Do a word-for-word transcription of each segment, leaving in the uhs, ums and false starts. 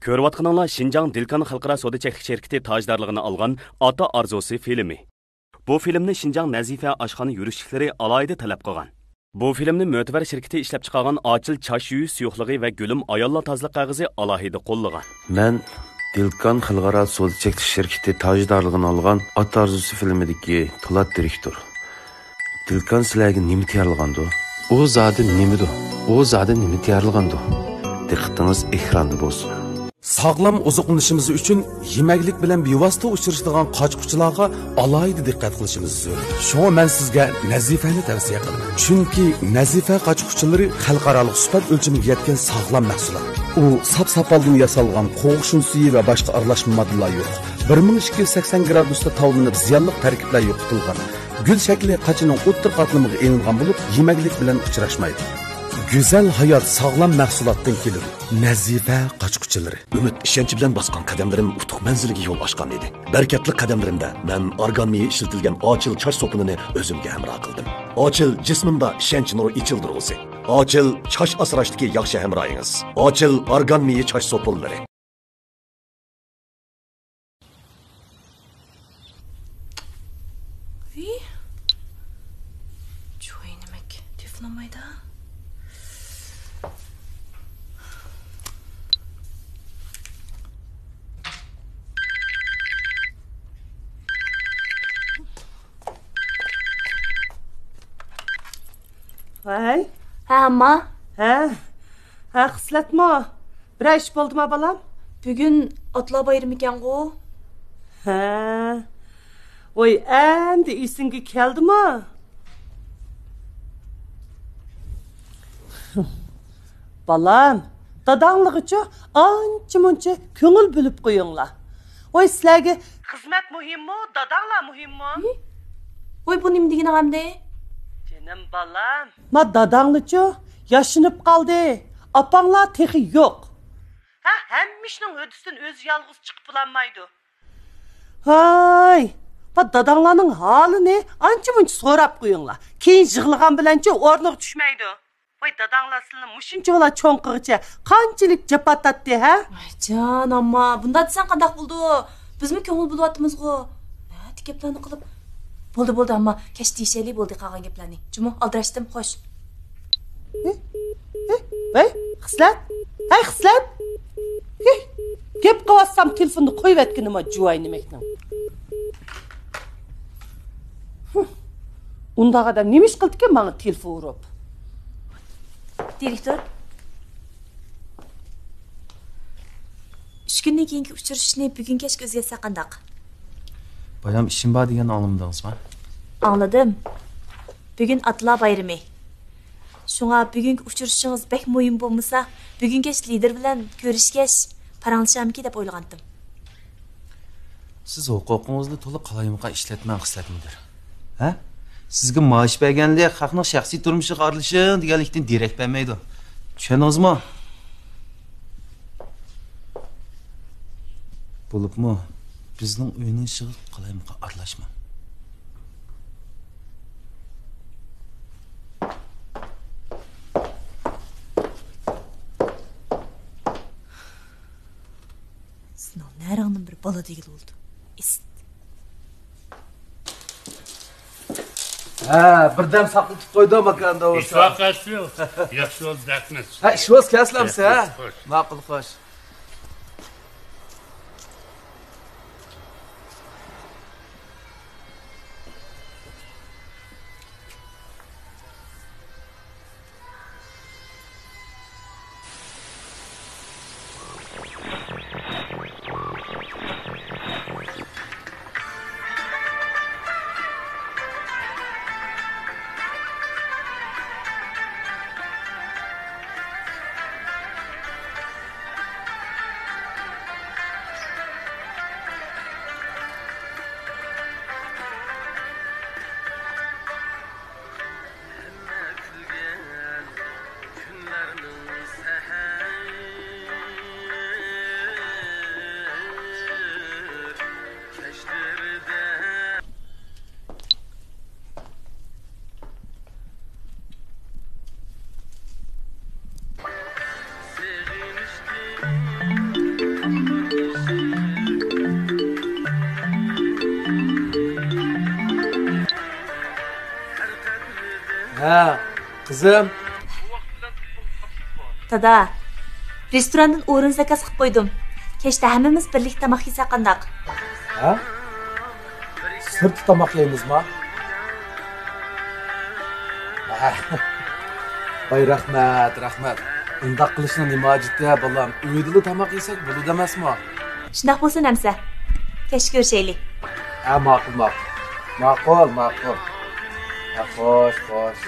كۆرۈۋاتقىنىڭلار شىنجاڭ دىلكان خەلقئارا سودا چەكلىك شىركىتى تاجدارلىقىنى ئالغان ئاتا ئارزۇسى فىلىمى. بۇ فىلىمنى شىنجاڭ نەزىپە ئاشخانا يۈرۈشلۈكلىرى ئالاھىدە تەلەپ قىلغان. بۇ فىلىمنى مۆتىۋەر شىركىتى ئىشلەپچىقارغان ئاچىل چاچ يۇيۇش سۇيۇقلۇقى ۋە گۈلۈم ئاياللار تازىلىق قەغىزى ئالاھىدە قوللىغان. مەن دىلكان خەلقئارا سودا چەكلىك شىركىتى تاجدارلىقىنى ئالغان ئاتا ئارزۇسى فىلىمىدىكى پولات دىرېكتور. دىلكان سىلەرگە نېمە تەييارلىغاندۇ؟ ئۇ زادى نېمىدۇ؟ ئۇ زادى نېمە تەييارلىغاندۇ؟ دىققىتىڭىز ئېكراندا بولسۇن. ساغلام ئوزۇقلىنىشىمىز ئۈچۈن يېمەكلىك بىلەن بىۋاسىتە ئۇچرىشىدىغان قاچا-قۇچىلارغا ئالاھىدە دىققەت قىلىشىمىز زۆرۈر. شۇڭا مەن سىزگە نەزىپەنى تەۋسىيە قىلىمەن. چۈنكى نەزىپە قاچا-قۇچىلىرى خەلقئارالىق سۈپەت ئۆلچىمىگە يەتكەن ساغلام مەھسۇلات. ئۇ ساپ ساپالدىن ياسالغان، قوغۇق شۇنسىيى ۋە باشقا ئارىلاشما ماددىلار يوق. بىر مىڭ ئىككى يۈز سەكسەن گرادۇستا تاۋلىنىپ زىيانلىق تەركىبلەر يوقىتىلغان. گۈل شەكلى قاچىنىڭ ئوتتۇرا قاتلىمىغا ئېلىنغان بولۇپ، يېمەكلىك بىلەن ئۇچراشمايدۇ. گۈزەل ھايات ساغلام مەھسۇلاتتىن كېلىدۇ. نەزىپە قاچا-قۇچىلىرى. ئۈمىد، ئىشەنچ بىلەن باسقان قەدەملىرىم ئۇتۇق مەنزىلىگە يول ئاچقان ئىدى. بەرىكەتلىك قەدەملىرىمدە مەن ئارگان مېيى ئىشلىتىلگەن ئاچىل چاچ سوپۇنىنى ئۆزۈمگە ھەمراھ قىلدىم. ئاچىل جىسمىمدا ئىشەنچ نۇرى ئېچىلدۇرغۇسى. ئاچىل چاچ ئاسراشتىكى ياخشى ھەمراھىڭىز. ئاچىل ئارگان مېيى چاچ سوپۇنلىرى. ۋىي؟ جۇۋاي نېمەك تېلېفون ئالمايدۇ؟ ۋاي. ھە، ئامما. ھە. ھە، خىسلەتمۇ؟ بىرەر ئىش بولدىما، بالام؟ بۈگۈن ئاتىلار بايرىمىكەنغۇ؟ ھە. ۋاي، ئەمدى ئېسىڭگە كەلدىمۇ؟ بالام، داداڭلىغىچۇ ئانچە-مۇنچە كۆڭۈل بۆلۈپ قويۇڭلار. ۋاي، سىلەرگە خىزمەت مۇھىممۇ، داداڭلار مۇھىممۇ؟ ھى؟ ۋاي، بۇ نېمە دېگىنىڭ ئەمدى؟ جېنىم بالام. ما داداڭلىچۇ؟ ياشىنىپ قالدى. ئاپاڭلار تېخى يوق. ھە، ھەممە ئىشنىڭ ھۆددىسىدىن ئۆزى يالغۇز چىقىپ بولالمايدۇ. ھاي، ما داداڭلارنىڭ ھالىنى ئانچە-مۇنچە سوراپ قويۇڭلار. كېيىن يىغلىغان بىلەنچۇ ئورنىغا چۈشمەيدۇ. ۋاي، داداڭلار سىلىنى مۇشۇنچىۋالا چوڭ قىلغىچە قانچىلىك جاپا تارتتى، ھە؟ ۋاي جان، ئامما، بۇنداق دېسەڭ قانداق بولىدۇ؟ بىزمۇ كۆڭۈل بۆلۈۋاتىمىزغۇ. نەدە گەپلەرنى قىلىپ. بولدى، بولدى، ئامما، كەچ دېيىشەيلى، بولدى، قالغان گەپلەرنى. جۇمۇ، ئالدىراشتىم، خوش. ھە؟ ھە؟ ۋەي، خىسلەت؟ ھەي، خىسلەت! ھە؟ گەپ قىلىۋاتسام تېلېفوننى قويۇۋەتكىنىما جۇۋاي نېمەكنىڭ. ھە. ئۇنداق ئادەم نېمە ئىش قىلدىكىن ماڭا تېلېفون ئۇرۇپ؟ دىرېكتور، ئۈچ كۈندىن كېيىنكى ئۇچرىشىشنى بۈگۈن كەچكە ئۆزگەرتسەك قانداق؟ بايام ئىشىم بار دېگەننى ئاڭلىمىدىڭىزما؟ ئاڭلىدىم. بۈگۈن ئاتىلار بايرىمى. شۇڭا بۈگۈنكى ئۇچرىشىشىڭىز بەك مۇھىم بولمىسا، بۈگۈن كەچ لىدىر بىلەن كۆرۈشكەچ پاراڭلىشارمىكىن دەپ ئويلىغانتىم. سىز ھوقۇقىڭىزنى تولا قالايمىقان ئىشلەتمەڭ، خىسلەت مۇدىر. ھە؟ سىزگە مائاش بەرگەنلىك خەقنىڭ شەخسىي تۇرمۇشىغا ئارىلىشىڭ دېگەنلىكتىن دېرەك بەرمەيدۇ. چۈشەندىڭىزمۇ؟ بولۇپمۇ بىزنىڭ ئۆينىڭ ئىشىغا قالايمىقان ئارىلاشماڭ. سېنىڭ نەرىڭدىن بىر بالا دېگىلى بولىدۇ. ئىسىت. ھە، بىردەم ساقلىتىپ قويدۇم، ئاكا، ئەمدى بولسا. ھېچۋاقىت ئەسلى يوق. ياخشى بولدى، رەھمەت. ھە، ئىش بولسا كەلسىلەمسىز، ھە؟ رەھمەت، خوش. ماقۇل، خوش. قىزىم. دادا، رېستوراندىن ئورۇن زاكاز قىلىپ قويدۇم. كەچتە ھەممىمىز بىرلىكتە تاماق يېسەك قانداق؟ ھە؟ سىرتتا تاماق يەيمىزما؟ ۋاي، رەھمەت، رەھمەت. ئۇنداق قىلىشنىڭ نېمە ھاجىتى، بالام؟ ئۆيدىلا تاماق يېسەك بولىدۇ ئەمەسمۇ؟ شۇنداق بولسۇن ئەمىسە. كەچتە كۆرۈشەيلى. ھە، ماقۇل، ماقۇل. ماقۇل، ماقۇل. ھە، خوش، خوش.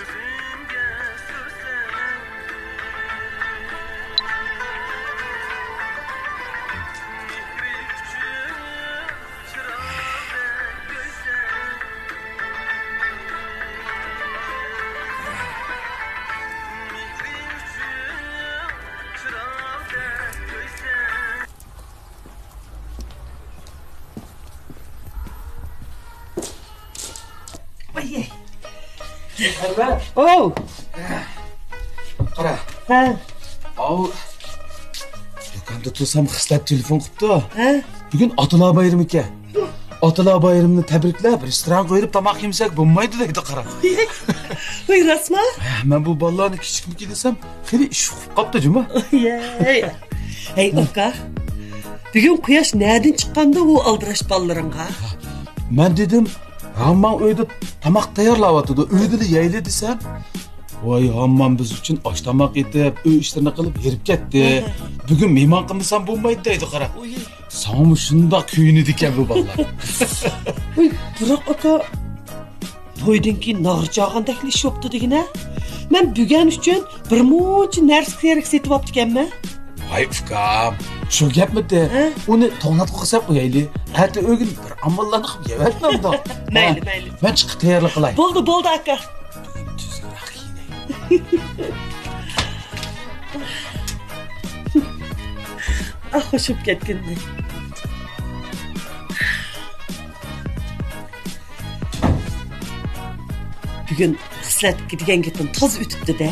ئاي، ئاي. ئەنۋەر. ئوو. قارا. ھە. ئاۋۇ. دۇكاندا تۇرسام خىسلەت تېلېفون قىپتۇ. ھە؟ بۈگۈن ئاتىلار بايرىمىكەن. ئاتىلار بايرىمىنى تەبرىكلەپ، رېستورانغا قويۇپ تاماق يېمىسەك بولمايدۇ دەيدۇ، قارا. ۋاي، راستمۇ؟ ھە، مەن بۇ بالىلارنى كىچىكمىكىن دېسەم، خېلى ئىش ئۇقۇپ قاپتۇ جۇمۇ. ھەي. ھەي، ئۇكا. بۈگۈن قۇياش نەدىن چىققاندۇ ئۇ ئالدىراش بالىلىرىڭغا؟ مەن دېدىم، ھامماڭ ئۆيدە تاماق تەييارلاۋاتىدۇ، ئۆيدىلا يەيلى دېسەم، ۋاي، ھاممام بىز ئۈچۈن ئاش تاماق ئېتىپ، ئۆي ئىشلىرىنى قىلىپ ھېرىپ كەتتى. ھە. بۈگۈن مېھمان قىلمىسام بولمايدۇ دەيدۇ، قارا. ئۇي. ساڭىمۇ شۇنداق كۆيۈنىدىكەن بۇ بالىلار. ۋاي، بىراق ئاكا، تويدىن كېيىن ناغرا چاغاندەكلا ئىش بوپتۇ دېگىنە. مەن بۈگەن ئۈچۈن بىر مۇنچە نەرسە كېرەك سېتىۋاپتىكەنمەن. ۋاي ئۇكام، شۇ گەپمىدى؟ ھە؟ ئۇنى توڭلاتقۇغا سەپ قويايلى. ئەتە ئۆگۈن بىر ئاماللارنى قىلىپ يەۋەتمەمدۇ؟ مەيلى، ھە؟ مەيلى. مەن چىقىپ تەييارلىق قىلاي. بولدى، بولدى ئاكا. بۈگۈن تۈزۈكرەك كىيىنەي. ئاھ، خۇشۇپ كەتكىنىدى. بۈگۈن خىسلەتكە دېگەن گېپىم تازا ئۆتۈپتۇ-دە.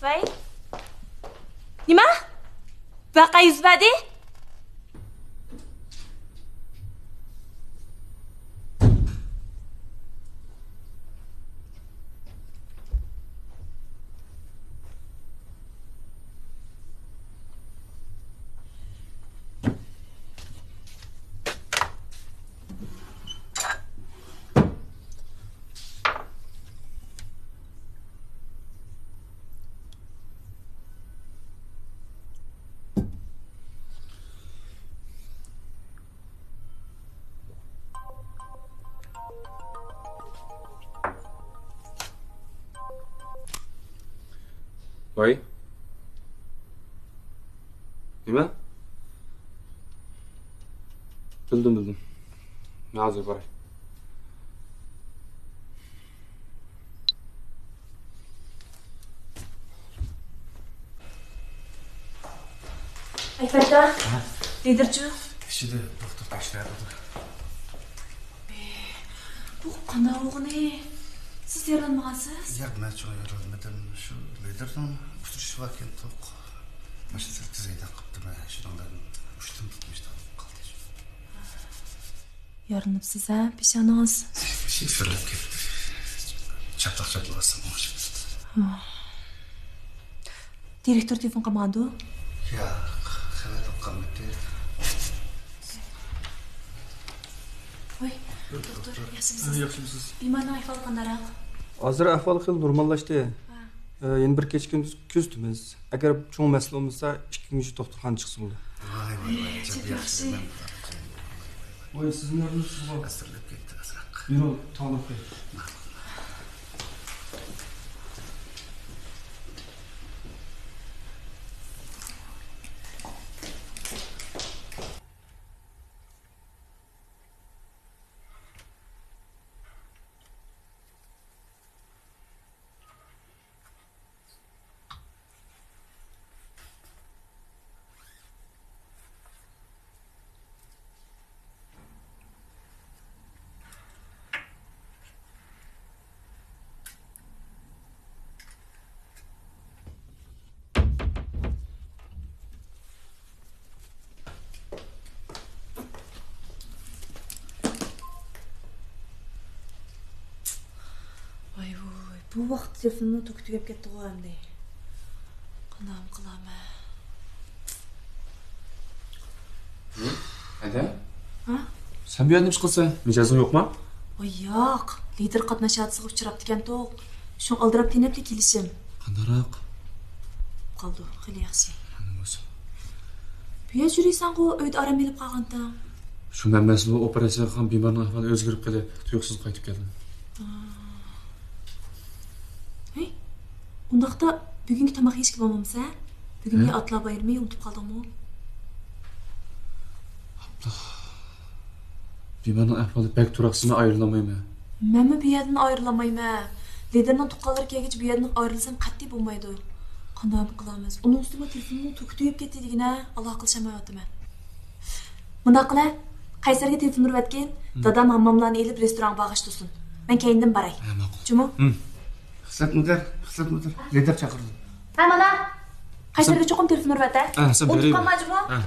ۋەي. نېمە؟ ۋەقە يۈز بەردى؟ ۋاي. نېمە؟ بىلدىم، بىلدىم. مەن ھازىر باراي. ئەي، پەتتا. ھە؟ دېدۇرچۇ؟ ئىچىدە دوختۇر تەكشۈرۈۋاتىدۇ. بۇ قانداق بولغىنى؟ سىز يارىلانمىغانسىز؟ ياق، مەن چوڭ يارىلانمىدىم. شۇ لىدىرنىڭ ئۇچرىشىپ كەتتۇق. ماشىنا سەل تېز ھەيدەپ قاپتۇ، مەن شۇنىڭ بىلەن ئۇشتۇم تۇتمۇشتا قالدى. يارىلىنىپسىز ھە، پېشانىڭىز؟ شىفىرلاپ كەتتى. چاتاق چاتلىۋاتسام ئوڭشىپ كېتىدۇ. دىرېكتور تېلېفون قىلماندۇ؟ ياق، خەۋەر قالمىدى. ۋاي، دوختۇر، ياخشىمۇسىز؟ ھە، ياخشىمۇسىز؟ بىمارنىڭ ئەھۋالى قانداقراق؟ ھازىر ئەھۋالى خېلى نورماللاشتى. ھە. ئە، يەنە بىر كېچە كۈندۈز كۆزىتىمىز. ئەگەر چوڭ مەسىلە بولمىسا، ئىككى كۈنگىچە دوختۇرخانىدا چىقسا بولىدۇ. ۋاي، ۋاي، ۋاي، جەك ياخشى. ياخشى. ۋاي، سىزنىڭ ئورنىڭىزغۇ. ئەسىرلەپ كەتتى ئازراق. يۈرۈڭ، تاڭلاپ قوياي. ماقۇل. بۇ ۋاقىتتا تېلېفوننىڭ توكى تۈگەپ كەتتىغۇ ئەمدى. قانداقمۇ قىلامەن؟ ھەدە؟ ھە؟ سەن بۇ يەردە نېمە ئىش قىلىسەن؟ مىجەزىڭ يوقما؟ ۋاي ياق، لىدېر قاتناش ھادىسىسىگە ئۇچراپتىكەنتۇق. شۇڭا ئالدىراپ تېنەپلا كېلىشىم. قانداقراق؟ قالدۇر، خېلى ياخشى. ئەمدى بولسا. بۇ يەردە يۈرۈيسەنغۇ، ئۆيدە ئارام ئېلىپ قالغانتىڭ. شۇ مەن مەسىلە ئوپېراتسىيە قىلغان بىمارنىڭ ئەھۋالى ئۆزگىرىپ قېلىپ، تۇيۇقسىز قايتىپ كەلدىم. ھەي، ئۇنداقتا بۈگۈنكى تاماق يېيىشكە بولمامسەن؟ بۈگۈن ھە؟ ئاتلار بايرىمى، ئۇنتۇپ قالدىڭمۇ؟ ئاپلا. بىمارنىڭ ئەھۋالى بەك تۇراقسىز، مەن ئايرىلالمايمەن. مەنمۇ بۇ يەردىن ئايرىلالمايمەن. لىدېرنىڭ تۇغقانلىرى كەلگۈچە بۇ يەردىن ئايرىلسام قەتئىي بولمايدۇ. قانداقمۇ قىلىمىز؟ ئۇنىڭ ئۈستىگە تېلېفوننىڭ توكى تۈگەپ كەتتى دېگىنە، ئالاقىلىشالمايۋاتىمەن. مۇنداق قىلە، قەيسەرگە تېلېفون ئۇرۇۋەتكىن، ھىم. دادام ھامماملارنى ئېلىپ رېستورانغا بارغاچ تۇرسۇن. مەن كەينىدىن باراي. ھە، ماقۇل. جۇمۇ؟ ھىم. خىسلەت مۇدىر، خىسلەت مۇدىر، لىدېر چاقىرىدۇ. ھە، مانا. قەيسەرگە چوقۇم تېلېفون ئۇرۇۋەت، ھە. ھە، سەن ئۇنتۇپ بېرىۋېرىڭ. قالما، جۇمۇ؟ ھە.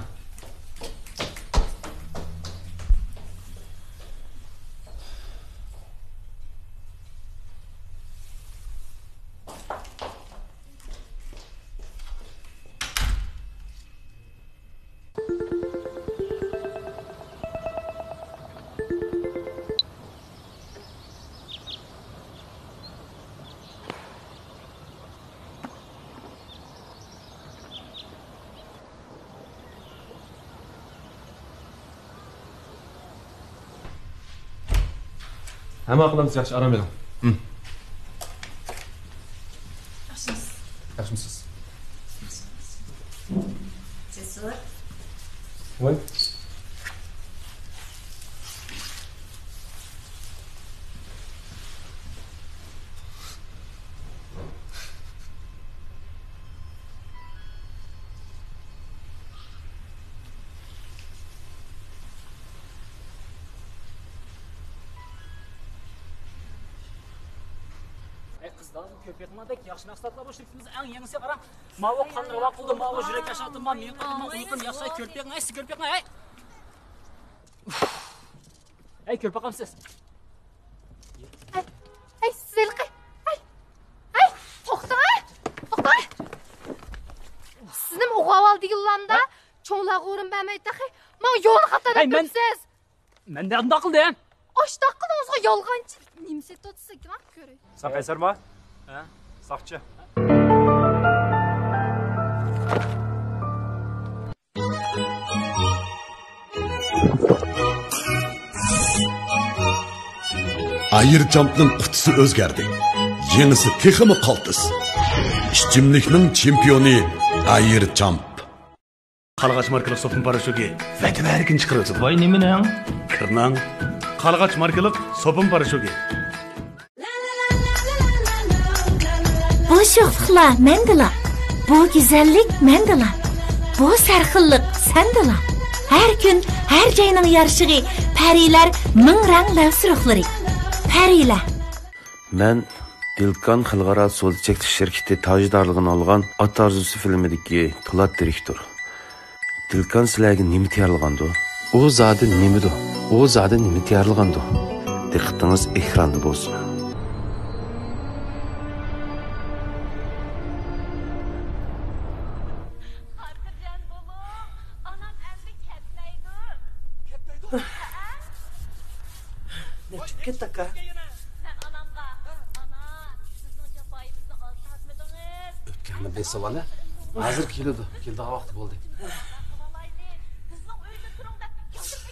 ھەممە قىلىمىز، ياخشى، ئارام ئېلىڭ. ھىم. ياخشىمىز. ياخشىمۇسىز؟ جەسۇر. ۋاي. ئەي قىزلار، كۆرپە قىلماڭ، بەك ياخشى مەھسۇلاتلار بۇ، شىركىتىمىز ئەڭ يېڭىسى، قاراڭ. ماۋۇ قان راۋان قىلىدۇ، ماۋۇ يۈرەك ياخشىلىتىدۇ، ماۋۇ مېڭە قىلىدۇ، ماۋۇ ئۇنىقىم ياخشى، كۆرپە قىلماڭ، ئەي سىز كۆرپە قىلماڭ، ئەي. ھەي، ھەي، سىز ھېلىقى، ھەي، ھەي، توختاڭ، ھەي، توختاڭ. سىزنىمۇ ئوغۇۋال دېگىنلامدا، ھە؟ چوڭلارغا ئورۇن بەرمەي تېخى، ماڭا يولنى خاتا دەپ تۇرۇپسىز. مەن نەدە ئۇنداق قىلدىم؟ ئاشتاق قىلىڭىزغۇ، يالغانچى. نېمە سېتىۋاتىسىز، كېلىڭ كۆرەي. سەن قەيسەرما؟ ھە؟ ساقچى. ئايرچامپنىڭ قۇتىسى ئۆزگەردى. يېڭىسى تېخىمۇ قالتىس. ئىچىملىكنىڭ چېمپىيونى ئايرچامپ. قارلىغاچ ماركىلىق سوپۇن پاراشوكى ۋەتەۋەرىكىنى چىقىرىۋېتىدۇ. ۋاي نېمىنىڭ؟ كىرنىڭ. قارلىغاچ ماركىلىق سوپۇن پاراشوكى. بۇ شوخلۇقلار مەندىلا، بۇ گۈزەللىك مەندىلا، بۇ سەرخىللىق سەندىلا. ھەر كۈن، ھەر جاينىڭ يارىشىغى، پەرىلەر مىڭ رەڭ لەۋ سۇرۇقلىرى. پەرىلەر. مەن دىلكان خەلقئارا سودا چەكلىك شىركىتى تاجدارلىقىنى ئالغان ئات ئارزۇسى فىلىمىدىكى پولات دىرېكتور. دىلكان سىلەرگە نېمە تەييارلىغاندۇ؟ ئۇ زادى نېمىدۇ؟ ئۇ زادى نېمە تەييارلىغاندۇ؟ دىققىتىڭىز ئېكراندا بولسۇن. خاتىرجەم بولۇڭ، ئانام ئەمدى كەتمەيدۇ. كەتمەيدۇ؟ ھەئە. نەچچە كەتتى ئاكا؟ مەن ئانامغا، ئانا، بىزنىڭ جاپايىمىزنى ئاز تارتمىدىڭىز. ئۆپكەڭنى بېسىۋال، ھە؟ ھازىر كېلىدۇ، كېلىدىغان ۋاقتى بولدى. بىزنىڭ ئۆيدە تۇرۇڭ دەپ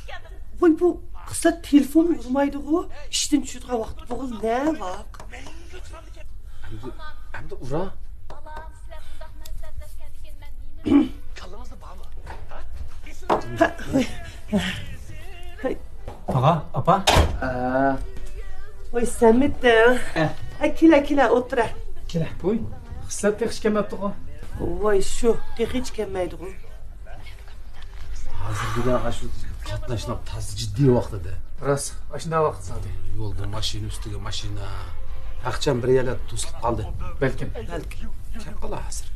كەلدىم. ۋاي، بۇ قىزلار تېلېفون ئۇرمايدىغۇ، ئىشتىن چۈشىدىغان ۋاقىت بولغىلى نە ۋاق. ئەمدى، ئەمدى ئۇرا. بالام، سىلەر بۇنداق مەسلىھەتلەشكەندىكىن مەن نېمە؟ كاللىڭىزدا بارمۇ؟ ھە؟ ھە، ۋاي. ھەي. تاغا، ئاپا. ئە. ۋاي، سەنمىتىڭ؟ ھە. ھە، كېلە، كېلە، ئولتۇرە. كېلە. ۋاي، خىسلەت تېخىچە كەلمەپتىغۇ. ۋاي، شۇ، تېخىچە كەلمەيدىغۇ. ھازىر دېگەن ئاشۇ قاتناشنىڭ تازا جىددىي ۋاقتىدا. راست، ئاشۇنداق ۋاقىت زادى. يولدا ماشىنا ئۈستىگە ماشىنا. ھەقچان بىر يەرلەردە توسۇلۇپ قالدى. بەلكىم. بەلكىم. كەپ قالا ھازىر.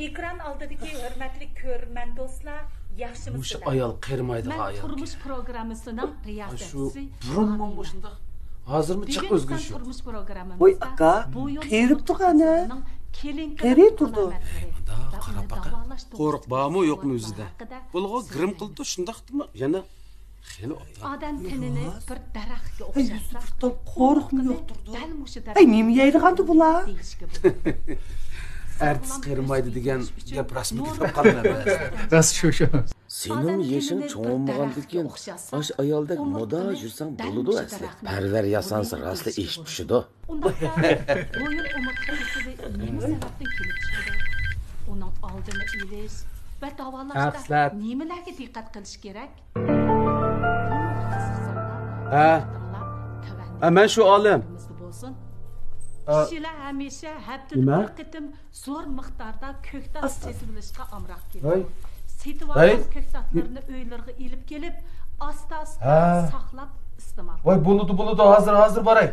ئېكران ئالدىدىكى ھۆرمەتلىك كۆرۈرمەن دوستلار، ياخشىمۇسىلەر؟ مۇشۇ ئايال قېرىمايدىغان ئايال. مەن تۇرمۇش پروگراممىسىنىڭ رىياسەتچىسى ئامىنە. ھازىرمۇ جىق ئۆزگىرىش يوق. ۋوي ئاكا، قېرىپ تۇرغان ھە. قېرىپ تۇرىدۇ. مۇنداق قاراپ باقە. قورۇق بارمۇ يوقمۇ ئۆزىدە؟ بولغۇ گىرىم قىلىدۇ، شۇنداقتىمۇ يەنە خېلى ئوبدان. ئادەم تېنىنى بىر دەرەخكە ئوخشاتسا، قورۇقمۇ يوق تۇرىدۇ. دەل مۇشۇ دەرەخ. ئەي، نېمە يەيدىغاندۇ بۇلار؟ دېيىشكە بولىدۇ. ئەرتىس قېرىمايدۇ دېگەن گەپ راستمىكىن دەپ قالىمەن مەن. راست شۇ، شۇ. سېنىڭ يېشىڭ چوڭىمىغاندىكىن ئاشۇ ئايالدەك مودا يۈرسەڭ بولىدۇ ئەسلى. پەرۋەر ياسانسا راستلا ئېشىپ پىشىدۇ. ئۇنداقتا بويۇن ئومۇرتقا كېسىلى نېمە سەۋەبتىن كېلىپ چىقىدۇ؟ ئۇنىڭ ئالدىنى ئېلىش ۋە داۋالاشتا نېمىلەرگە دىققەت قىلىش كېرەك؟ ھە. ھە، مەن شۇ ئالىم. كىشىلەر ھەمىشە ھەپتىدە بىر قېتىم زور مىقداردا كۆكتات سېتىۋېلىشقا ئامراق كېلىدۇ. سېتىۋالغان كۆكتاتلىرىنى ئۆيلىرىگە ئېلىپ كېلىپ، ئاستا-ئاستا ساقلاپ ئىستېمال قىلىدۇ. ۋاي، بولىدۇ، بولىدۇ، ھازىر، ھازىر باراي.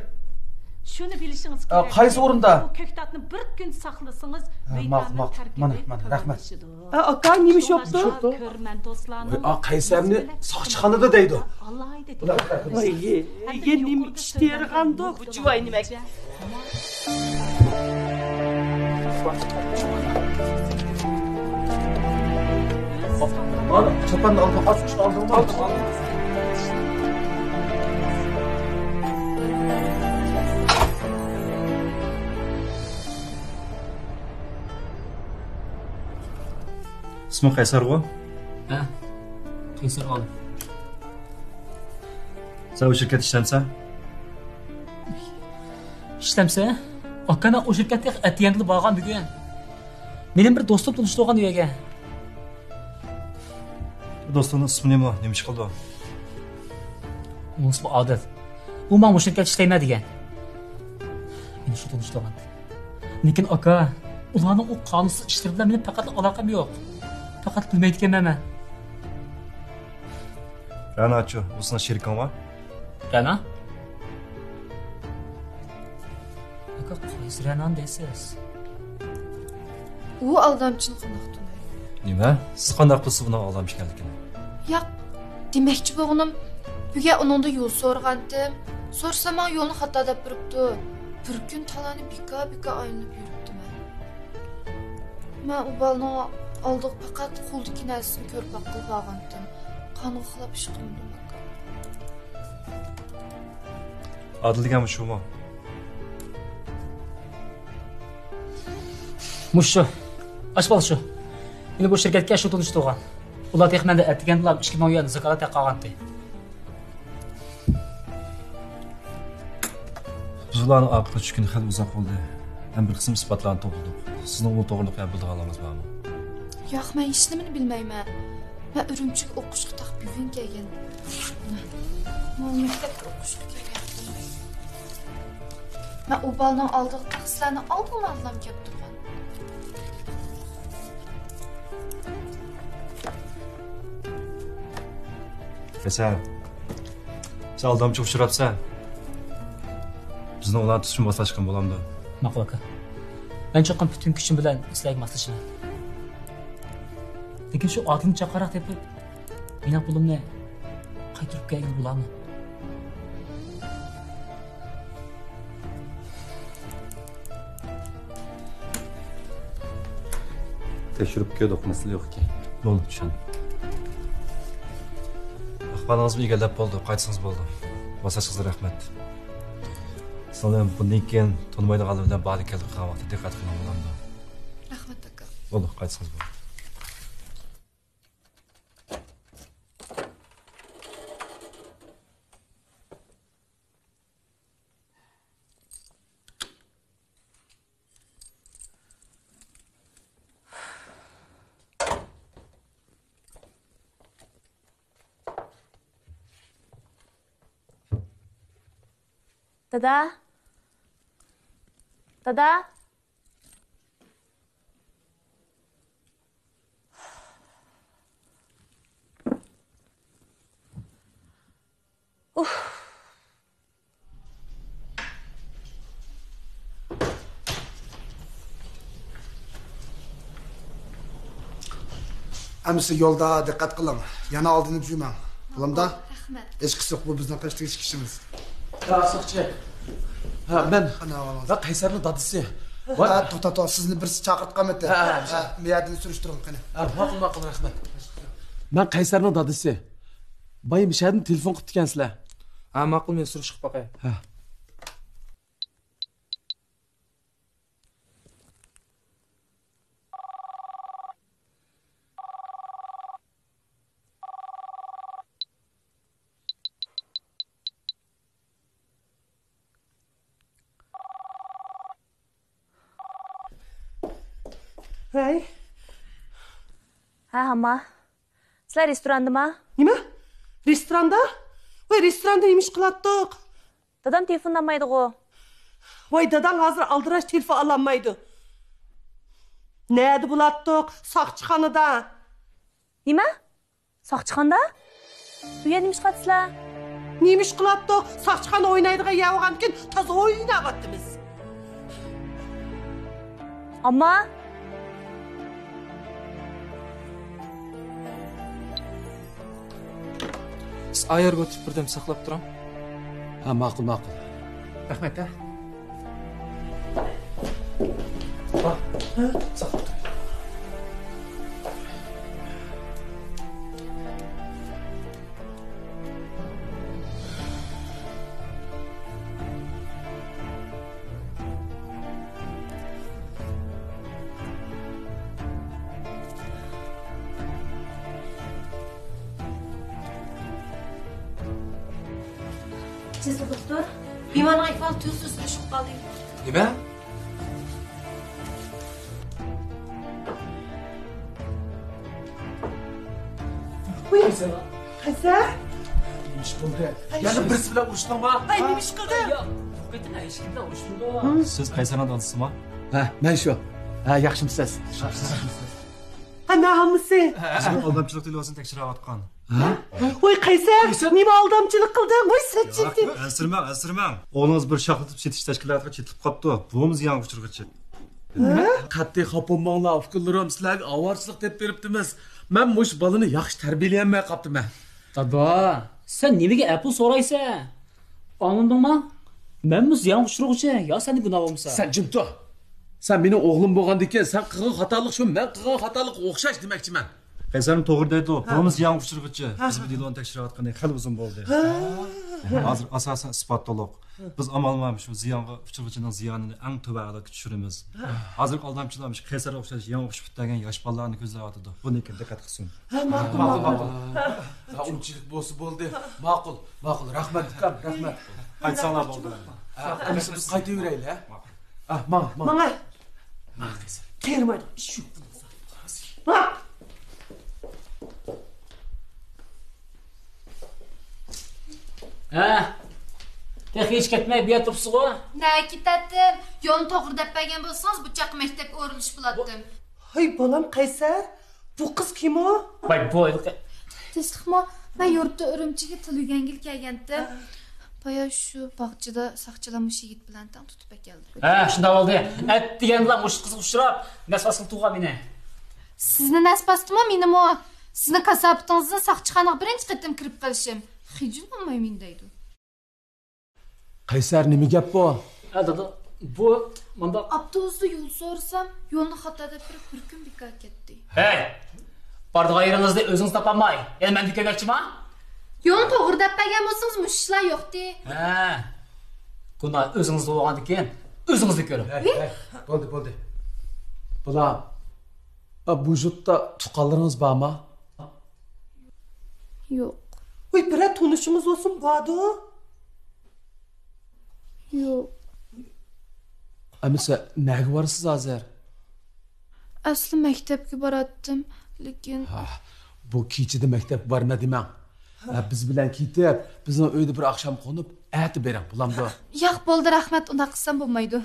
شۇنى بىلىشىڭىز كېرەك، قايسى ئورۇندا؟ بۇ كۆكتاتنى بىر كۈن ساقلىسىڭىز، ۋىتامىن تەركىبى تۆۋەنلىشىدۇ. ئە، ئاكا، نېمە ئىش بوپتۇ؟ شۇڭلاشقا كۆرۈرمەن دوستلارنىڭ، ۋاي، ئا، قەيسەرنى ساقچىخانىدا دەيدۇ. ئالاھىدە دىققەت قىلىشى. ۋاي، يەنە نېمە ئىشتا يارىغاندۇ بۇ جۇۋاي نېمەك؟ مانا، چاپاننى ئالدىم، ئاچقۇچنى ئالدىم، ئالدىم، ئالدىم. ئىسمىڭ قەيسەرغۇ؟ ھە، قەيسەر ئالىم. سەن ئۇ شىركەتتە ئىشلەمسەن؟ ئىشلەمسە؟ ئاكا، مەن ئۇ شىركەتكە ئەتىگەندىلا بارغان بۈگۈن. مېنىڭ بىر دوستۇم تونۇشتۇرغان ئۇ يەرگە. بۇ دوستۇڭنىڭ ئىسمى نېمە؟ نېمە ئىش قىلىدۇ؟ ئۇنىڭ ئىسمى ئادىل. ئۇ ماڭا مۇشۇ شىركەتتە ئىشلەيمەن دېگەن. مېنى شۇ تونۇشتۇرغان. لېكىن ئاكا، ئۇلارنىڭ ئۇ قانۇنسىز ئىشلىرى بىلەن مېنىڭ پەقەتلا ئالاقەم يوق. پەقەت بىلمەيدىكەنمەن مەن. رەناچۇ، ئۇ سېنىڭ شېرىكىڭمۇ؟ رەنا؟ ئاكا، قايسى رەنانى دەيسىز؟ ئۇ ئالدامچىنى قانداق تونۇيدۇ؟ نېمە؟ سىز قانداق بىلىسىز ئۇنىڭ ئالدامچى ئىكەنلىكىنى؟ ياق، دېمەكچى بولغىنىم، بۈگۈن ئۇنىڭدىن يول سورىغانتىم. سورىسام، ماڭا يولنى خاتا دەپ بېرىپتۇ. بىر كۈن تالانى بىكار-بىكار ئايلىنىپ يۈرۈپتىمەن. مەن ئۇ بالىنىڭ ئالدىغا پەقەت قولىدىكى نەرسىسىنى كۆرۈپ باققىلى بارغانتىم. قانۇنغا خىلاپ ئىش قىلمىدىم، ئاكا. ئادىل دېگەن شۇمۇ؟ مۇشۇ. ئاش بالا شۇ. مېنى بۇ شىركەتكە شۇ تونۇشتۇرغان. ئۇلار تېخى مەندىن ئەتىگەندىلا ئىككى مىڭ يۈەن زاكاز تەققە قالغانتى. بىز ئۇلارنىڭ ئارقىغا چۈشكىلى خېلى ئۇزاق بولدى. ھەم بىر قىسىم ئىسپاتلارنى توپلىدۇق. سىزنىڭ ئۇ توغرىلىق يەنە بىلىدىغانلىرىڭىز بارمۇ؟ ياق، مەن ھېچنېمىنى بىلمەيمەن. مەن ئۈرۈمچىگە ئوقۇشقا تاق بۈگۈن كەلگەن. مەن مەكتەپكە ئوقۇشقا كىرگەن. مەن ئۇ بالىنىڭ ئالدىغا تاق سىلەرنىڭ ئالدىڭلاردىلا كەپ تۇرغان. ھەسەن، سەن ئالدامچىغا ئۇچراپسەن. بىزنىڭ ئۇلارنى تۇتۇشنى ماسلاشقىن بولامدۇ؟ ماقۇل، ئاكا. مەن چوقۇم پۈتۈن كۈچۈم بىلەن سىلەرگە ماسلىشىمەن. لېكىن شۇ ئادىلنى جاقارراق تېپىپ، مېنىڭ پۇلۇمنى قايتۇرۇپ كەلگىلى بولامدۇ؟ تەكشۈرۈپ كۆردۇق، مەسىلە يوق ئىكەن. بولدى، چۈشەندىم. ئەھۋالىڭىزمۇ ئىگىلەپ بولدى، قايتسىڭىز بولدى. ماسلاشقىڭىزغا رەھمەت. سىڭلىم، بۇندىن كېيىن تونۇمايدىغانلار بىلەن بارلىق كەلدى قىلغان ۋاقىتتا دىققەت قىلىڭ، بولامدۇ؟ رەھمەت، ئاكا. بولدى، قايتسىڭىز بولدى. دادا. دادا. ئۇھ. ئەمىسە يولدا دىققەت قىلىڭ. يەنە ئالدىنى جۈمەڭ. بولامدا؟ رەھمەت. ھېچقىسى يوق، بۇ بىزنىڭ قىلىشلىق ئىش ئىشىمىز. ھە، ساقچى. ھە، مەن. ئانا، ئانا. مەن قەيسەرنىڭ دادىسى. ھە، توختا، توختا، سىزنى بىرسى چاقىرتقانمىتى؟ ھە، ھە، ھە. ھە، بۇ يەردىن سۈرۈشتۈرۈڭ قېنى. ھە، ماقۇل، ماقۇل، رەھمەت. مەن قەيسەرنىڭ دادىسى. بايا مۇشۇ يەردىن تېلېفون قىپتىكەنسىلەر. ھە، ماقۇل، مەن سۈرۈشتۈرۈپ باقاي. ھە. ھەي. ھە، ھاما. سىلەر رېستوراندىما؟ نېمە؟ رېستوراندا؟ ۋاي، رېستوراندا نېمە ئىش قىلاتتۇق؟ دادام تېلېفون ئالمايدىغۇ. ۋاي، داداڭ ھازىر ئالدىراش، تېلېفون ئالالمايدۇ. نەدە بولاتتۇق؟ ساقچىخانىدا. نېمە؟ ساقچىخانىدا؟ ئۇ يەردە نېمە ئىش قىلاتسىلەر؟ نېمە ئىش قىلاتتۇق؟ ساقچىخانا ئوينايدىغان يەر بولغاندىكىن تازا ئويناۋاتىمىز. ئامما؟ سىز ئايەرگە ئولتۇرۇپ بىردەم ساقلاپ تۇرۇڭ. ھە، ماقۇل، ماقۇل. رەھمەت، ھە. ھە، ساقلاپ تۇرۇڭ. سىز دوختۇر، بىمارنىڭ ئەھۋالى تۈز تۈزۈلۈشۈپ قالدى. نېمە؟ قەيسەر؟ نېمە ئىش بولدى؟ يەنە بىرسى بىلەن ئۇرۇشتۇڭما؟ ھەي، نېمە ئىش قىلدى؟ ياق، بۇ قېتىم ھېچكىم بىلەن ئۇرۇشمىدى. سىز قەيسەرنىڭ دادىسىما؟ ھە، مەن شۇ. ھە، ياخشىمۇ سىز؟ ھە، ھە، ھە. ھە، مەن ھاممىسى. بىزنىڭ ئالدامچىلىق دېلوسىنى تەكشۈرۈۋاتقان. ھە؟ ۋاي قەيسەر، نېمە ئالدامچىلىق قىلدىڭ؟ ۋاي سەت چىقتى. ئەنسىرىمەڭ، ئەنسىرىمەڭ. ئوغلىڭىز بىر شاخلىتىپ سېتىش تەشكىلاتىغا چېتىلىپ قاپتۇ. بۇمۇ زىيانغا ئۇچرىغۇچى. ھە؟ قەتئىي خاپا بولماڭلار، ئۇكىلىرىم، سىلەرگە ئاۋارىچىلىق دەپ بېرىپتىمىز. مەن مۇشۇ بالىنى ياخشى تەربىيەلىيەلمەي قاپتىمەن. دادا، سەن نېمىگە ئەپۇ سورايسەن؟ ئاڭلىدىڭما؟ مەنمۇ زىيانغا ئۇچرىغۇچى، يا سەندە گۇناھ بولمىسا؟ سەن جىم تۇر. سەن مېنىڭ ئوغلۇم بولغاندىكىن، سەن قىلغان خاتالىق شۇ مەن قىلغان خاتالىققا ئوخشاش دېمەكچىمەن. قەيسەرمۇ توغرا دەيدۇ، بۇمۇ زىيانغا ئۇچرىغۇچى. بىز بۇ دېلونى تەكشۈرۈۋاتقىلى خېلى ئۇزۇن بولدى. ھازىر ئاساسەن ئىسپات تولۇق. بىز ئامال بار شۇ زىيانغا ئۇچرىغۇچىنىڭ زىيانىنى ئەڭ تۆۋەن ھالەتكە چۈشۈرىمىز. ھازىرقى ئالدامچىلار مۇشۇ قەيسەرگە ئوخشاش يېڭى ئوقۇش پۈتتۈرگەن ياش بالىلارنى كۆزلەۋاتىدۇ. بۇنىڭكىگە دىققەت قىلسۇن. ھە، ماقۇل، ماقۇل، ماقۇل. ھە، ئۇنچىلىك بولسا بولدى. ماقۇل، ماقۇل. رەھمەت، ئۇكام، رەھمەت. قايتساڭلار بولدى. ھە، ئەمىسە بىز قايتىۋېرەيلى، ھە؟ ھە، ماڭ، ماڭ. ماڭاي. ماڭ، قەيسەر. تېرىمايدۇ، ئىش يوق بۇنىڭدا. ماڭ. ھە، تېخى ھېچ كەتمەي بۇ يەردە تۇرۇپسىزغۇ؟ نەگە كېتەتتىم؟ يولنى توغرا دەپ بەرگەن بولسىڭىز، بۇ چاغقا مەكتەپكە ئورۇنلىشىپ بولاتتىم. ھەي، بالام قەيسەر، بۇ قىز كىم ئۇ؟ ۋاي، بۇ ھېلىقى. تېسلىقمۇ، مەن يۇرتتا ئۈرۈمچىگە تىل ئۆگەنگىلى كەلگەنتىم. بايا شۇ باغچىدا ساقچىلار مۇشۇ يىگىت بىلەن تەڭ تۇتۇپ ئەكەلدى. ھە، شۇنداق بولدى. ئەتىگەندىلا مۇشۇ قىزغا ئۇچراپ، نەس ۋاسىل تۇغان مېنى. سىزنى نەس باستىمۇ، مېنىمۇ؟ سىزنىڭ كاساپىتىڭىزدىن ساقچىخانىغا بىرىنچى قېتىم كىرىپ قېلىشىم. خىجىل بولمايمەن دەيدۇ. قەيسەر، نېمە گەپ بۇ؟ ھە، دادا، بۇ مۇنداق. ئاپتوبۇستا يول سورىسام، يولنى خاتا دەپ بېرىپ، بىر كۈن بىكار كەتتى. ھەي، بارىدىغان يېرىڭىزنى ئۆزىڭىز تاپالماي، يەنە مەندىن كۆيمەكچىما؟ يولنى توغرا دەپ بەرگەن بولسىڭىز، مۇشۇ ئىشلار يوقتى. ھە، گۇناھ ئۆزىڭىزدە بولغاندىكىن، ئۆزىڭىزنى كۆرۈڭ. ھەي، ھەي، بولدى، بولدى. بالام، ئا، بۇ يۇرتتا تۇغقانلىرىڭىز بارمۇ؟ يوق. ۋاي، بىرەر تونۇشىڭىز بولسىمۇ باردۇ؟ يوق. ئەمىسە، نەگە بارىسىز ھازىر؟ ئەسلى مەكتەپكە باراتتىم، لېكىن. ھا، بۇ كېچىدە مەكتەپكە بارما دېمەڭ. ھە، بىز بىلەن كېتىپ، بىزنىڭ ئۆيدە بىر ئاخشام قونۇپ، ئەتە بېرىڭ، بولامدۇ؟ ياق، بولدى، رەھمەت، ئۇنداق قىلسام بولمايدۇ.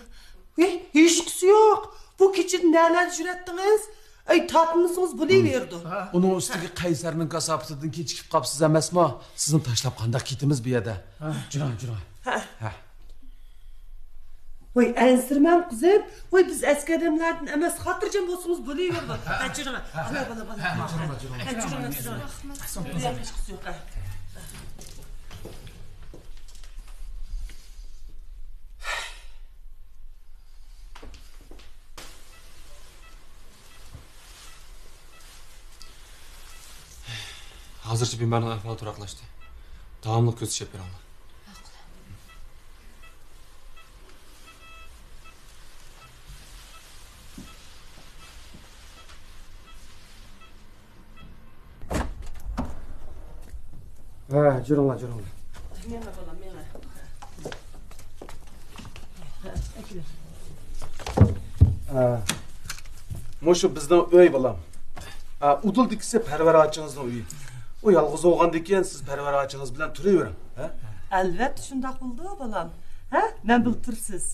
ھېي، ھېچقىسى يوق. بۇ كېچىدە نەلەردە يۈرەتتىڭىز؟ ئەي، تارتمىسىڭىز بولۇۋېرىدۇ. ئۇنىڭ ئۈستىگە قەيسەرنىڭ كاساپىتىدىن كېچىكىپ قاپسىز ئەمەسمۇ؟ سىزنى تاشلاپ قانداق كېتىمىز بۇ يەردە؟ جۈرۈڭ، جۈرۈڭ. ھە. ھە. ۋاي، ئەنسىرىمەڭ قىزىم. ۋاي، بىز ئەسكى ئادەملەردىن ئەمەس، خاتىرجەم بولسىڭىز بولۇۋېرىدۇ. ھە، جۈرۈڭ. ھە، بالا، بالا. ھە، جۈرۈڭ، جۈرۈڭ. ھە، جۈرۈڭ، جۈرۈڭ. ھېچقىسى يوق، ھە. ھازىرچە بىمارنىڭ ئەھۋالى تۇراقلاشتى. داۋاملىق كۆزىتىش ئېلىپ بېرىڭلار. ھە، جۈرۈڭلار، جۈرۈڭلار. مېڭە بالام، مېڭە. ھە، مۇشۇ بىزنىڭ ئۆي، بالام. ھە، ئۇدۇلدىكىسى پەرۋەر ئاچىڭىزنىڭ ئۆيى. ئۇ يالغۇز بولغاندىكىن سىز پەرۋەر ئاچىڭىز بىلەن تۇرۇۋېرىڭ، ھە؟ ئەلۋەتتە شۇنداق بولىدۇ، بالام. ھە؟ مەن بىلىپ تۇرسىز.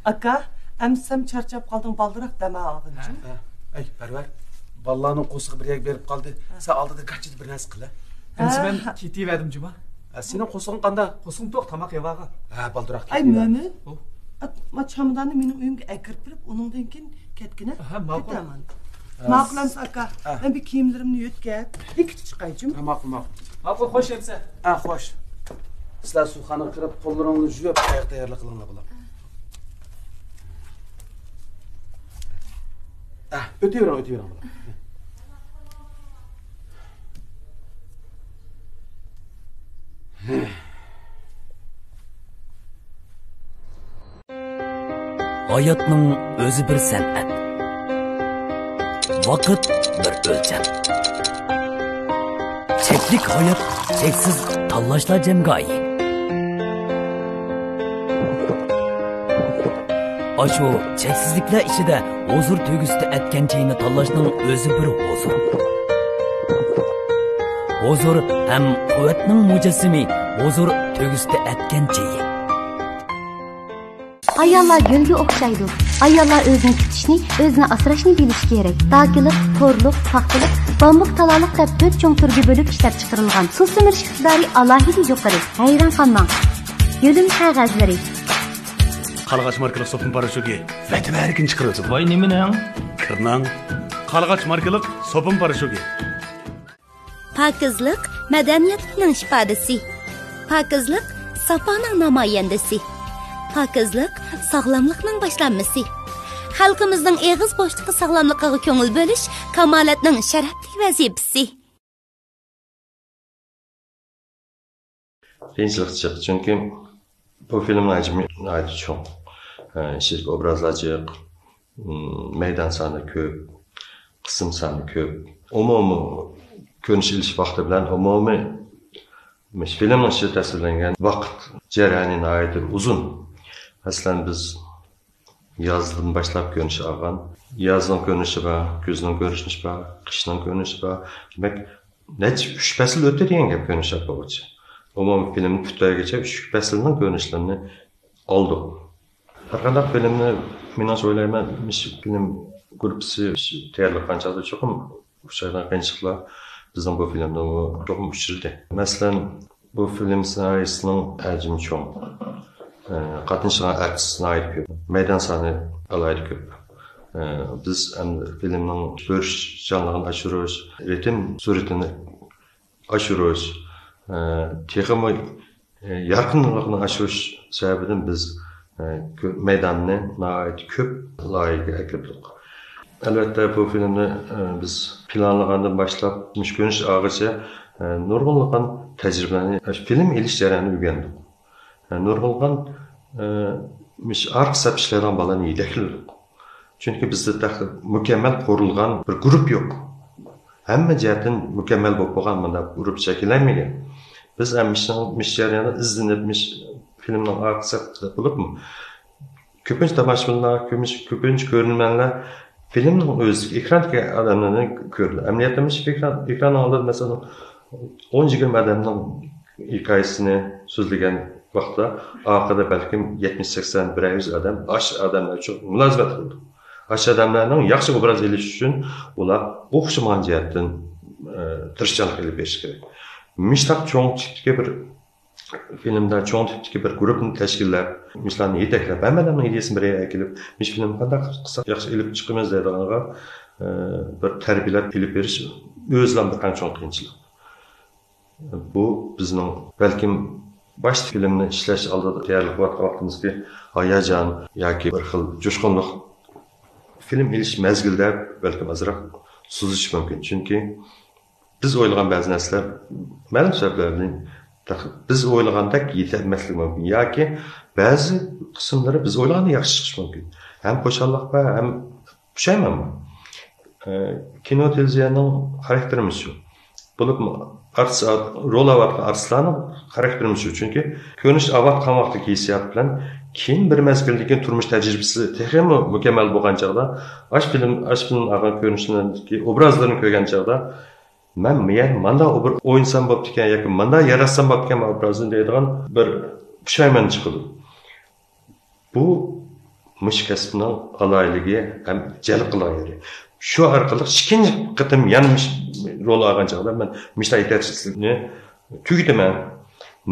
ئاكا، ئەمىسە سەن چارچاپ قالدىڭ، بالدۇراق دەم ئالغىنچۇ. ھە، ھە. ئەي، پەرۋەر، بالىلارنىڭ قورسىقى بىر يەرگە بېرىپ قالدى. ھە. سەن ئالدىدا گاچچىدا بىر نەرسە قىل، ھە؟ ئەمىسە ھە، مەن ھە. كېتىۋەردىم جۇما. ھە، سېنىڭ قورسىقىڭ قانداق؟ قورسىقىم توق، تاماق يەۋالغان. ھە، بالدۇراق ئەي، كېتىۋەر. مۆمىن. ئۇ؟ ئات-، ما چاماداننى مېنىڭ ئۆيۈمگە ئەكىرىپ بېرىپ، ئۇنىڭدىن كېيىن كەتكىنە. ھە، ماقۇل. كېتەمەن. ھە. ماقۇل ئەمىسە، ئاكا. ھە. مەن بىر كىيىملىرىمنى يۆتكەپ، بېكىتىپ چىقايچۇ. ھە، ماقۇل، ماقۇل. ماقۇل، خوش ئەمىسە. ھە، خوش. سىلەر سۇخانىغا كىرىپ، قوللىرىڭلارنى يۇيۇپ، ئاياق تەييارلىق قىلىڭلار، بالام. ھە، ئۆتۈۋېرىڭ، ئۆتۈۋېرىڭ، بالام. ھاياتنىڭ ئۆزى بىر سەنئەت. ۋاقىت بىر ئۆلچەم. چەكلىك ھايات، چەكسىز تاللاشلار جەمگاھى. ئاشۇ چەكسىزلىكلەر ئىچىدە ھۇزۇر تۆگىسىدە ئەتكەن چېيىنى تاللاشنىڭ ئۆزى بىر ھۇزۇر. ھۇزۇر ھەم قۇۋۋەتنىڭ مۇجەسسىمى، ھۇزۇر تۆگىسىدە ئەتكەن چېيى. ئاياللار گۈلگە ئوخشايدۇ. ئاياللار ئۆزىنى كۈتۈشنى، ئۆزىنى ئاسراشنى بىلىشى كېرەك. داكىلىق، تورلۇق، پاختىلىق، بامبۇك تالالىق دەپ تۆت چوڭ تۈرگە بۆلۈپ ئىشلەپچىقىرىلغان. سۇ سۈمۈرۈش ئىقتىدارى ئالاھىدە يۇقىرى. ھەيران قالماڭ. يۆلۈم قەغەزلىرى. قارلىغاچ ماركىلىق سوپۇن پاراشوكى ۋەتىۋەرگىنى چىقىرىۋېتىدۇ. ۋاي، نېمىنىڭ؟ كىرنىڭ. قارلىغاچ ماركىلىق سوپۇن پاراشوكى. پاكىزلىق مەدەنىيەتلىكنىڭ ئىپادىسى. پاكىزلىق ساپانىڭ نامايەندىسى. پاكىزلىق ساغلاملىقنىڭ باشلانمىسى. خەلقىمىزنىڭ ئېغىز بوشلۇقى ساغلاملىقىغا كۆڭۈل بۆلۈش كامالەتنىڭ شەرەپلىك ۋەزىپىسى. قىيىنچىلىق جىق، چۈنكى بۇ فىلىمنىڭ ھەجمى ناھايىتى چوڭ. ئىچىدىكى ئوبرازلار جىق، مەيدان سانى كۆپ، قىسىم سانى كۆپ. ئومۇمىي كۆرۈنۈش ئېلىش ۋاقتى بىلەن ئومۇمىي فىلىمنىڭ ئىچىدە تەسۋىرلەنگەن ۋاقىت جەريانى ناھايىتى ئۇزۇن. مەسىلەن، بىز يازدىن باشلاپ كۆرۈنۈش ئالغان. يازنىڭ كۆرۈنۈشى بار، كۈزنىڭ كۆرۈنۈشى بار، قىشنىڭ كۆرۈنۈشى بار. دېمەك، نەچچە، ئۈچ پەسىل ئۆتتى دېگەن گەپ كۆرۈنۈش ئاپارغۇچە. ئومۇمىي فىلىم پۈتتۈرگۈچە ئۈچ پەسىلنىڭ كۆرۈنۈشلىرىنى ئالدۇق. ھەر قانداق فىلىمنى، مېنىڭچە ئويلايمەن، مۇشۇ فىلىم گۇرۇپپىسى تەييارلىق قىلغان چاغدا چوقۇم ئۇچرايدىغان قىيىنچىلىقلار بىزنىڭ بۇ فىلىمدىمۇ چوقۇم ئۇچرىدى. مەسىلەن، بۇ فىلىم سېنارىيىسىنىڭ ھەجمى چوڭ، ئە، قاتنىشىدىغان ئارتىس ناھايىتى كۆپ، مەيدان سانى ئالاھىدە كۆپ. ئە، بىز ئەمدى فىلىمنىڭ كۆرۈشچانلىقىنى ئاشۇرۇش، رىتىم سۈرئىتىنى ئاشۇرۇش، ئە، تېخىمۇ، ئە، يارقىنلىقنى ئاشۇرۇش سەۋەبىدىن بىز، ئە، كۆ-، مەيداننى ناھايىتى كۆپ لايىھەگە ئەكىردۇق. ئەلۋەتتە، بۇ فىلىمنى، ئە، بىز پىلانلىغاندىن باشلاپ مۇشۇ كۆرۈنۈش ئالغىچە، ئە، نۇرغۇنلىغان تەجرىبىلەرنى، ئە، فىلىم ئېلىش جەريانىدا ئۆگەندۇق. ئە، نۇرغۇنلىغان، ئە، مۇشۇ ئارقا سەپ ئىشلەيدىغان بالىلارنى يېتەكلىدۇق. چۈنكى بىزدە تېخى مۇكەممەل قۇرۇلغان بىر گۇرۇپپا يوق. ھەممە جەھەتتىن مۇكەممەل بولۇپ بولغان مۇنداق گۇرۇپپا شەكىللەنمىگەن. بىز ھەم ئىشنىڭ، مۇشۇ جەرياندا ئىزدىنىپ، مۇشۇ فىلىمنىڭ ئارقا سەپتە بولۇپمۇ، كۆپىنچە تاماشىبىنلار، كۆپىنچە، كۆپىنچە كۆرۈرمەنلەر فىلىمنىڭ ئۆزىدىكى ئېكراندىكى ئادەملەرنى كۆرىدۇ. ئەمەلىيەتتە مۇشۇ ئېكران، ئېكران ئالدىدا، مەسىلەن، ئون يىگىرمە ئادەمنىڭ ھېكايىسىنى سۆزلىگەن ۋاقىتتا، ئارقىدا بەلكىم يەتمىش، سەكسەن، بىرەر يۈز ئادەم ئاشۇ ئادەملەر ئۈچۈن مۇلازىمەت قىلىدۇ. ئاشۇ ئادەملەرنىڭ ياخشى ئوبراز ئېلىش ئۈچۈن ئۇلار ئوخشىمىغان جەھەتتىن، ئە، تىرىشچانلىق ئېلىپ بېرىش كېرەك. مۇشۇنداق چوڭ تىپتىكى بىر فىلىمدا چوڭ تىپتىكى بىر گۇرۇپپىنى تەشكىللەپ، مۇشۇلارنى يېتەكلەپ، ھەممە ئادەمنىڭ ئىدىيەسىنى بىر يەرگە ئەكېلىپ، مۇشۇ فىلىمنى قانداق قىلساق ياخشى ئېلىپ چىقىمىز دەيدىغانغا، ئە، بىر تەربىيەلەپ ئېلىپ بېرىش ئۆزىلا بىر ئەڭ چوڭ قىيىنچىلىق. بۇ بىزنىڭ بەلكىم باشتا فىلىمنى ئىشلەش ئالدىدا تەييارلىق قىلىۋاتقان ۋاقتىمىزدىكى ھاياجان ياكى بىر خىل جۇشقۇنلۇق، فىلىم ئېلىش مەزگىلىدە بەلكىم ئازراق سوزۇلۇشى مۇمكىن. چۈنكى بىز ئويلىغان بەزى نەرسىلەر مەلۇم سەۋەبلەر بىلەن بىز ئويلىغاندەك يېتەلمەسلىكى مۇمكىن ياكى بەزى قىسىملىرى بىز ئويلىغاندىن ياخشى چىقىشى مۇمكىن. ھەم خۇشاللىق بار، ھەم پۇشايمان بار. ئە، كىنو، تېلېۋىزىيەنىڭ خاراكتېرىمىز شۇ. بولۇپمۇ ئارتىس، رول ئالىۋاتقان ئارتىسلارنىڭ خاراكتېرىمىز شۇ. چۈنكى كۆرۈنۈش ئاۋات قالماقتىكى ھېسسىيات بىلەن كېيىن بىر مەزگىلدىن كېيىن تۇرمۇش تەجرىبىسى تېخىمۇ مۇكەممەل بولغان چاغدا، ئاش فىلىم، ئاش فىلىم ئالغان كۆرۈنۈشلەردىكى ئوبرازلىرىنى كۆرگەن چاغدا، مەن يەنە مانداق ئوبر-، ئوينىسام بوپتىكەن ياكى مانداق ياراتسام بوپتىكەن مەن ئوبرازنى دەيدىغان بىر پۇشايمان چىقىدۇ. بۇ مۇشۇ كەسىپنىڭ ئالاھىدىلىكى ھەم جەلپ قىلىدىغان يېرى. شۇ ئارقىلىق ئىككىنچى قېتىم يەنە مۇش-، رول ئالغان چاغدا مەن مۇشۇنداق يېتەكچىلىكنى تۈگىتىمەن.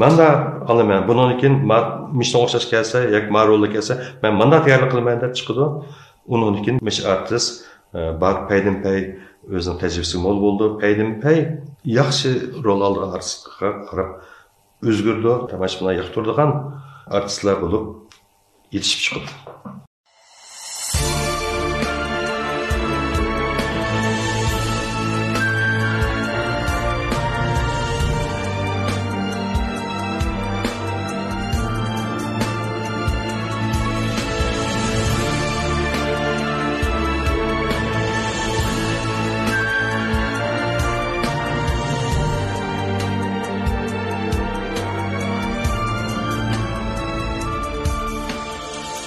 مانداق ئالىمەن. بۇنىڭدىن كېيىن ما-، مۇشۇنىڭغا ئوخشاش كەلسە ياكى ما رولدا كەلسە، مەن مانداق تەييارلىق قىلىمەن دەپ چىقىدۇ. ئۇنىڭدىن كېيىن مۇشۇ ئارتىس، ئە، بار پەيدىنپەي ئۆزىنىڭ تەجرىبىسى مول بولىدۇ. پەيدىنپەي ياخشى رول ئالىدىغان ئارتىسقا قاراپ ئۆزگىرىدۇ. تاماشىبىنلار ياقتۇرىدىغان ئارتىسلار بولۇپ يېتىشىپ چىقىدۇ.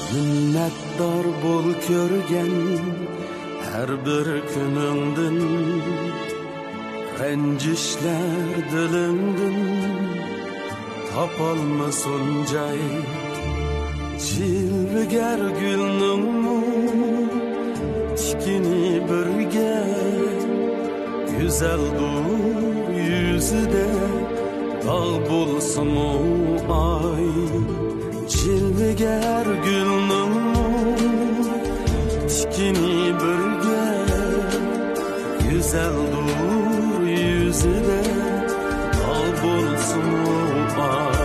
مىننەتدار بول كۆرگەن ھەر بىر كۈنۈڭدىن، رەنجىشلەر دىلىڭدىن تاپالمىسۇن جاي. جىلۋىگەر گۈلنىڭمۇ تىكىنى بىرگە، گۈزەلدۇر يۈزىدە داغ بولسىمۇ ئاي. جىلۋىگەر گۈلنىڭمۇ تىكىنى بىرگە، گۈزەلدۇر يۈزىدە داغ بولسىمۇ ئاي.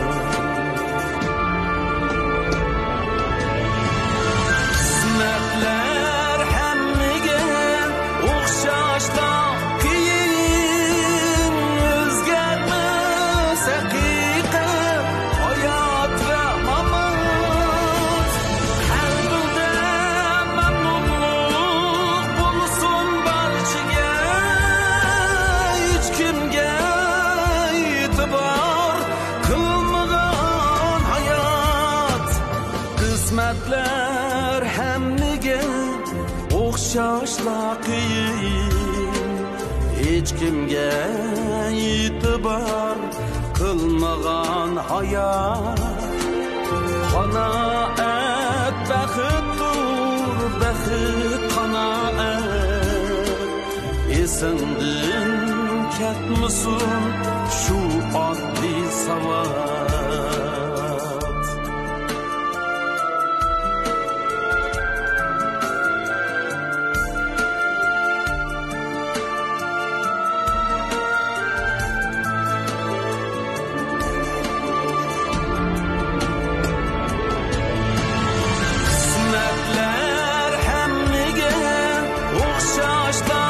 قىسمەتلەر ھەممىگە ئوخشاشلا قىيىن، ئۆزگەرمەس ھەقىقەت ھايات ۋە مامات. قەلبىڭدە مەمنۇنلۇق بولسۇن بارچىگە، ھېچكىمگە ئېتىبار قىلمىغان ھايات. قىسمەتلەر ھەممىگە ئوخشاشلا قىيىن، ھېچكىمگە ئېتىبار قىلمىغان ھايات. قانائەت بەختتۇر، بەخت قانائەت. ئېسىڭدىن كەتمىسۇن شۇ ئاددىي ساۋات. قىسمەتلەر ھەممىگە ئوخشاشلا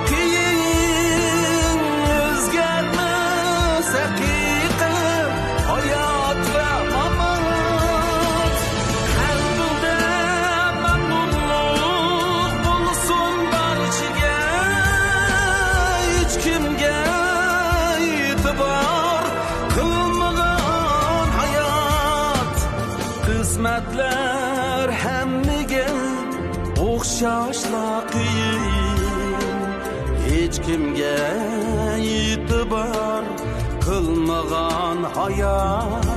قىيىن، ئۆزگەرمەس ھەقىقەت ھايات ۋە مامات. قەلبىڭدە مەمنۇنلۇق بولسۇن بارچىگە، ھېچكىمگە ئېتىبار قىلمىغان ھايات. قىسمەتلەر ھەممىگە ئوخشاشلا قىيىن، ھېچكىمگە ئېتىبار قىلمىغان ھايات.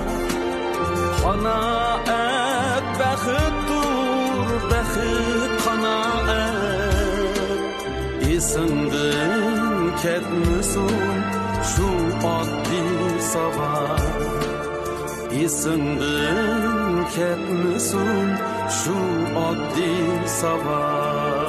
قانائەت بەختتۇر، بەخت قانائەت. ئېسىڭدىن كەتمىسۇن شۇ ئاددىي ساۋات. ئېسىڭدىن كەتمىسۇن شۇ ئاددىي ساۋات.